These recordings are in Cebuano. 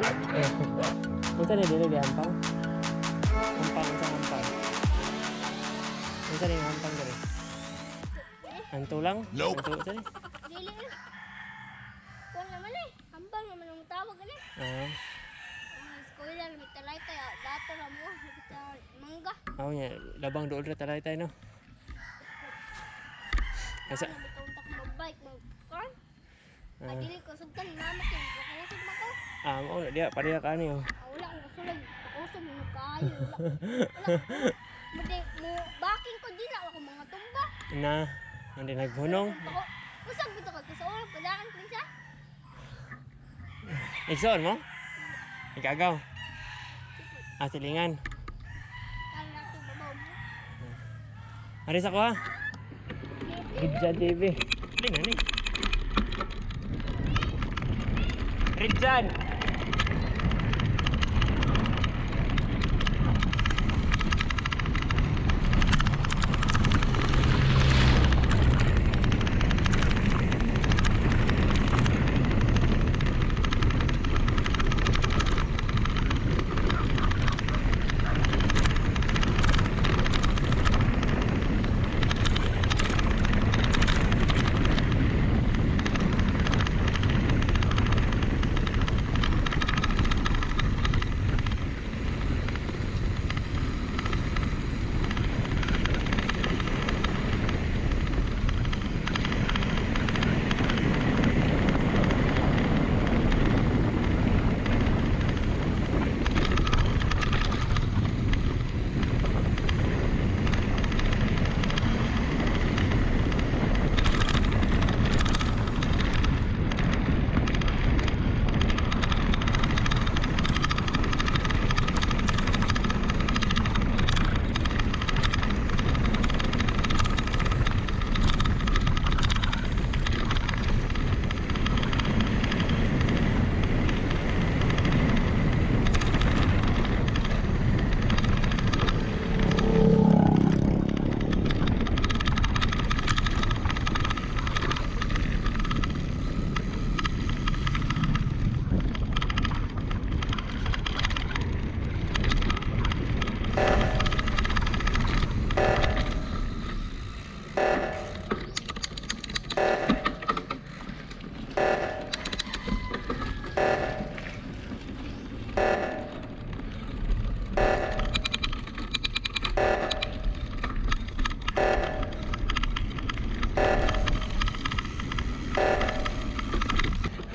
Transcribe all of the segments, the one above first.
Unsa ni dili di ampang? Ampang, unsa ampang? Unsa ni ampang diri? Anto lang? Nope. Anto unsa ni? Dili eh. Kuan naman eh. Ambang naman ang tawag ani. Ah, Ang eskwela na may talay kaya dato ra mo sa mangga. aw nya labang dool ra talay tayo no. Asa? Ano bitaw ta magbike mag kuan. Ah, Ah, dili ko sugtan mama kay makausog man ko. ah mao na diya pareha ka ani oh. Ah, wala akong kasulay. Makausog mo kaayo. Wala. Wala. Mo mo backing ko dila ako mga tumba. Na, hindi naghunong. Ako usag bitaw ko sa oras padaan ko siya. Igsoon mo? Igagaw. Ah, silingan. Kaya na ito babaw mo. Ari sa kuha. Ridjan TV. Hindi na ni. Ridjan!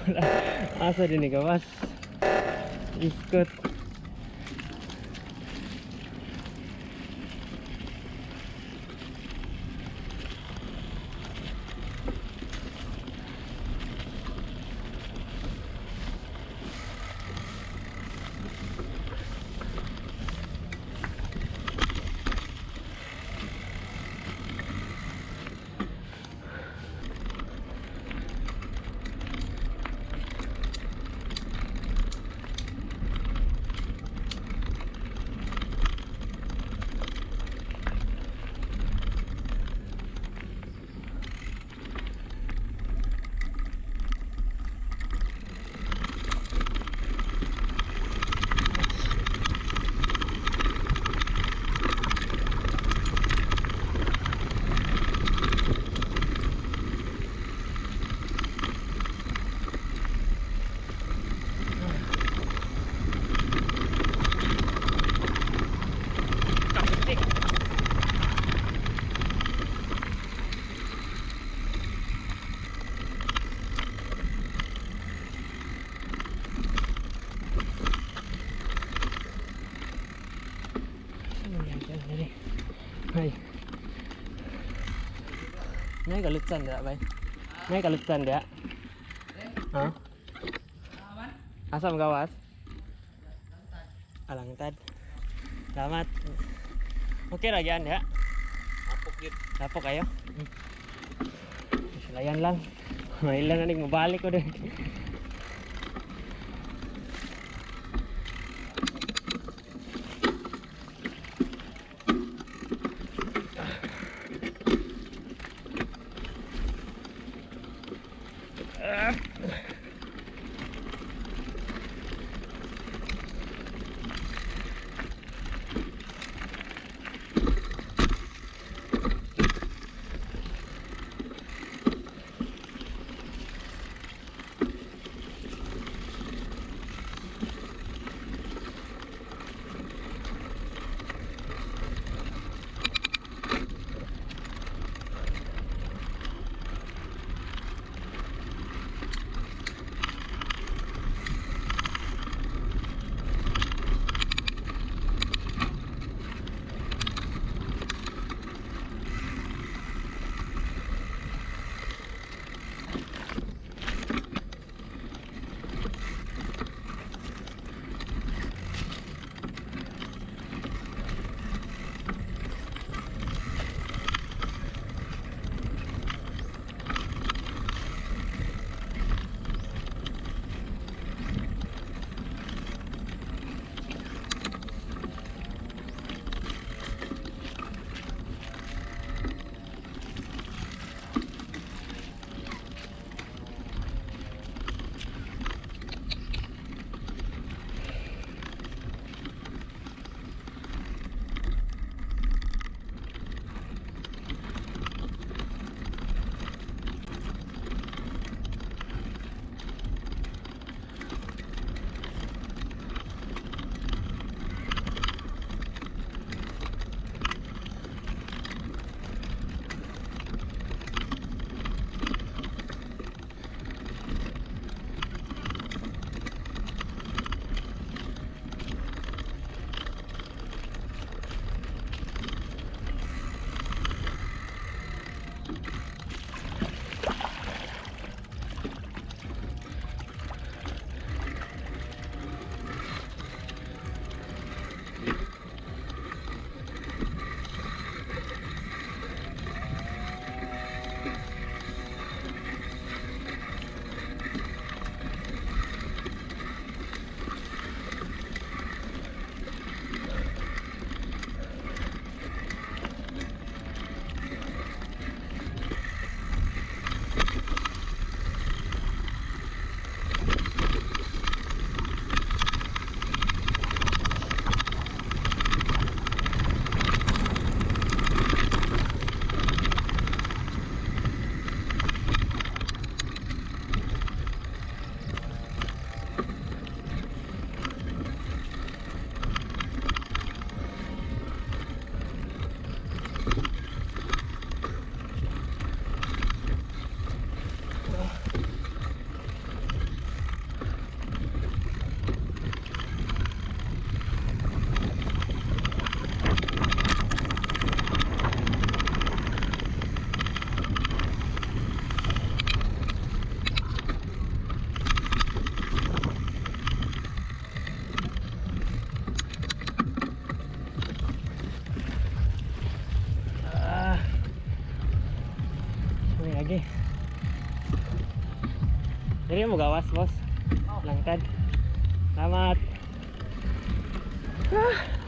Wala. Asa din ikawas? Iskot. Kapitik. Saan man yan dyan, dali? Ay. May kalutsan diya, bay. May kalutsan diya. Ha? Asa magawas? Alangtad. Salamat. Okay ra gyud diha. Apok yun. Tapok kayo. Sulayan lang. May ilan na ning mabalik ko din. Pwede mo gawas, boss? Oh. Langkad. Salamat. Ah.